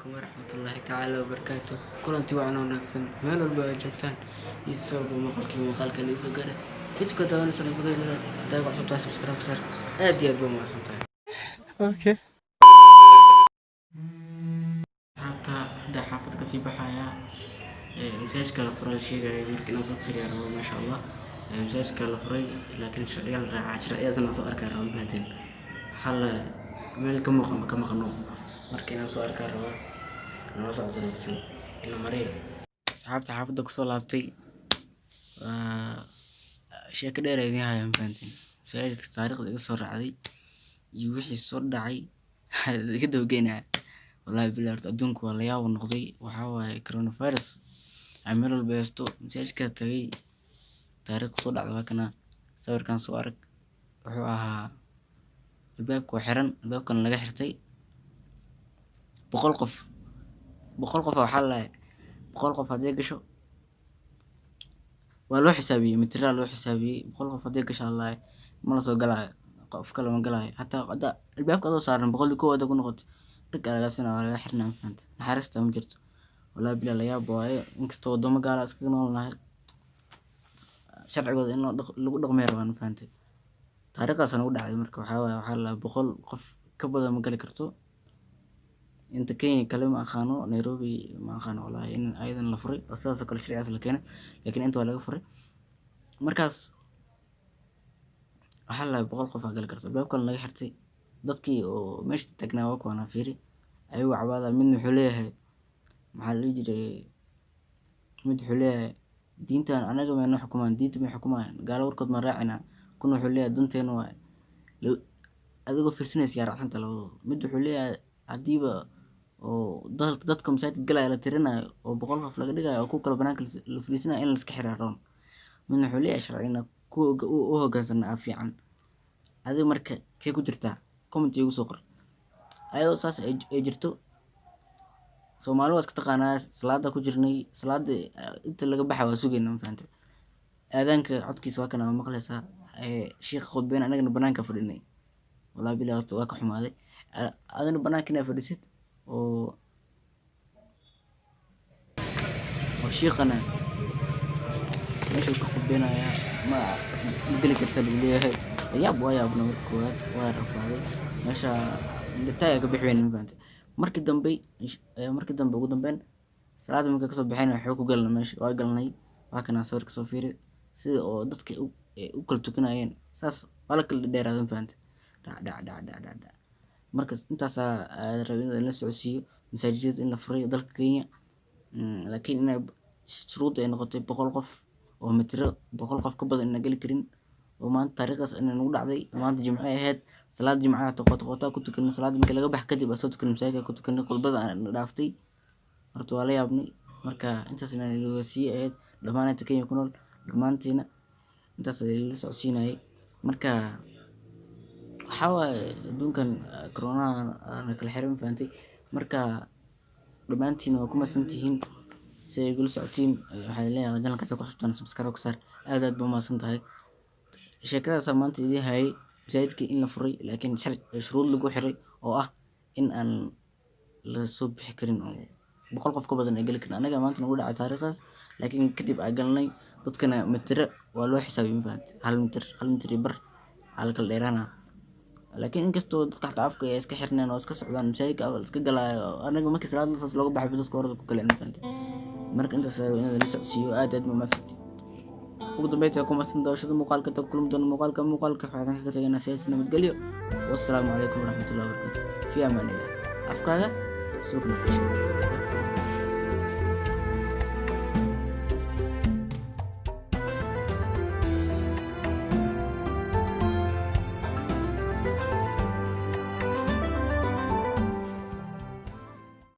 Calaykum waraxmatullaahi tacaala wabarakaatu. Kulanti wacan wanaagsan meel walba aad joogtaan iyo sababa maqalkii muuqaalkan iisoo gaara YouTube-ka daawanaysa nafaqeydana haddaa ku cusubtahay, subscribe sar. Aad iyo aad baa mahadsan tahay. Okay. Asxaabta, hadda xaafad kasii baxaya, masaajidka la furay la sheegaya, marka inaan soo fiiriya rabo. Maasha Allah, masaajidka la furay, laakiin sharciya la raacaa, sharciyadaasna aan soo arkaa rabo. Mafahanteen? Waxaa la meel ka muuqan ka maqno, marka inaan soo arkaa rabaa. Nala socod wanaagsan ina mariya. Asxaabta, xaafadda kusoo laabtay, waa sheeko dheer ay idiin haya. Mafahanteen? Masaajidka taariikhda iga soo raacday iyo wixii soo dhacay iga dabageynaya. Wallahi billahi, horta adduunku waa la yaab noqday. Waxaa waaye coronavirus ay meel walba haysto. Masaajidka tagay, taariikhda soo dhacda waa kana. Sawirkan soo arag, wuxuu ahaa albaabka waa xiran, albaabkan laga xirtay. 100 qof, 100 qof waxaa la dhahay, 100 qof haddii gasho waa loo xisaabiyey, mitiraa loo xisaabiyey. 100 qof haddii gasho la dhahay ma la soo galaayo, qof kale ma galaayo. Hataa hadda albaabka adoo saaran, 101 hadda ku noqoto, dhag aa lagaa siinaa, waa laga xirnaa. Ma fahante? Naxariista ma jirto. Wallahi billahi, la yaab waaye. Inkastoo wadamo gaala iskaga nool nahay, sharcigooda in lagu dhaqmay rabaan. Ma fahante? Taariikhdaas nagu dhacday. Marka waxaa waaye, waxaa la 100 qof ka badan ma gali karto. Inta Kenya kale ma aqaano, Nairobi ma aqaano wallahi in ayadan la furay oo sidaas oo kale sharcigaas la keenay, laakiin inta waa laga furay. Markaas waxaa la 100 qof aa gali karto, albaabkan laga xirtay. Dadkii oo meesha taagnaa waa kuwana, fiiri ayagoo cabaada. Midna wuxuu leeyahay, maxaa la dhihi jiray, mid wuxuu leeyahay diintan anaga may noo xukumaan, diinta may xukumayaan, gaalo warkood ma raacinaa. Kuna wuxuu leeyahay danteena waaye. Adigoo fiirsanaysa yaa raacsanta labadooda? Mid wuxuu leeyahay hadiiba oo dadka masaajidka galaya la tirinayo oo 100 qof laga dhigayo oo kuwa kale banaanka la fadhiisanayo, in la iska xiraa roon. Midna wuxuu leeyahay sharcina ku u hoggaansana aa fiican. Adiga marka kee ku jirtaa? Comment igu soo qor. Ayadoo saas ay jirto, Soomaali waa iska taqaanaa. Salaada ku jirnay, salaada inta laga baxa waa sugayna. Ma fahantay? Aadaanka codkiisa waa kana, waa maqlaysaa. Shiikha khudbeyn, anagana banaanka fadhinay. Wallahi billahi, horta waa ka xumaaday adina banaanka inaa fadhisid oo shiikhana meeshuu ka khudbeynayaa ma geli kartaa lagu leeyahay. Yaab, waa yaabna. Marka koowaad waa rafaaday, meesha indhataaga ka bixi weyne. Ma fahantay? Markii dambe ugu dambeyn salaada markay kasoo baxeen, waxay ku galnay meesha, waa galnay. Waa kana sawirka, soo fiiri sida oo dadka u kala tukanayeen. Saas waa la kala dheeraaday. Ma fahantay? Dhac dhac dhac dhac dhac dhac. Markas intaasaa rabay in la socodsiiyo masaajidada in la furay dalka Kenya, laakiin inay shuruudda ay noqotay 100 qof oo mitiro, 100 qof ka badan inaan geli karin. Oo maanta taariikhdaas inay nagu dhacday. Maanta Jimce ahayd, salaada Jimcaha qoto qotaa ku tukanay. Salaada markii laga bax kadib aan soo tukanay, masaajidka ku tukanay, khudbada aan dhaaftay. Horta waa la yaabnay. Marka intaas inaan siiyay ahayd dhammaan inta Kenya ku nool, dhammaantiina intaas la socodsiinayay. Marka waxaa waaye adduunkan coronaha na kala xiray. Ma fahantay? Marka dhammaantiin waa ku mahadsantihiin si ay igula socotiin. Waxaan leeyahay channelka ku cusubtaan, subscribe ku saar. Aad aad baa mahadsan tahay. Sheekadaas maanta idiin hayay, masaajidkii in la furay, laakiin sharci shuruud lagu xiray oo ah in aan la soo bixi karin oo 100 qof ka badan ay geli karin. Anaga maanta nagu dhacay taariikhdaas, laakiin kadib aan galnay. Dadkana mitiro waa loo xisaabiyay. Ma fahantay? 1 mitir, 1 mitir iyo bar aa la kala dheeraanaa. Laakiin inkastoo dadka xataa afka ay iska xirneen oo iska socdaan, masaajidka iska galaayo, anaga markii salaada saas looga baxay, dadka horada ku galeen. Ma fahantay? Marka intaas in la socodsiiyo. Aad aad ma mahadsantihiin. Ugu dambeyntii, ku mahadsan daawashada muuqaalka. Ta kulmi doono muuqaalka muuqaalka, waxaan kaga tagaynaa sidaas nabadgelyo. Wassalaamu calaykum waraxmatullahi wabarakaatu. Fi amaan illah. Afkaaga suuqna.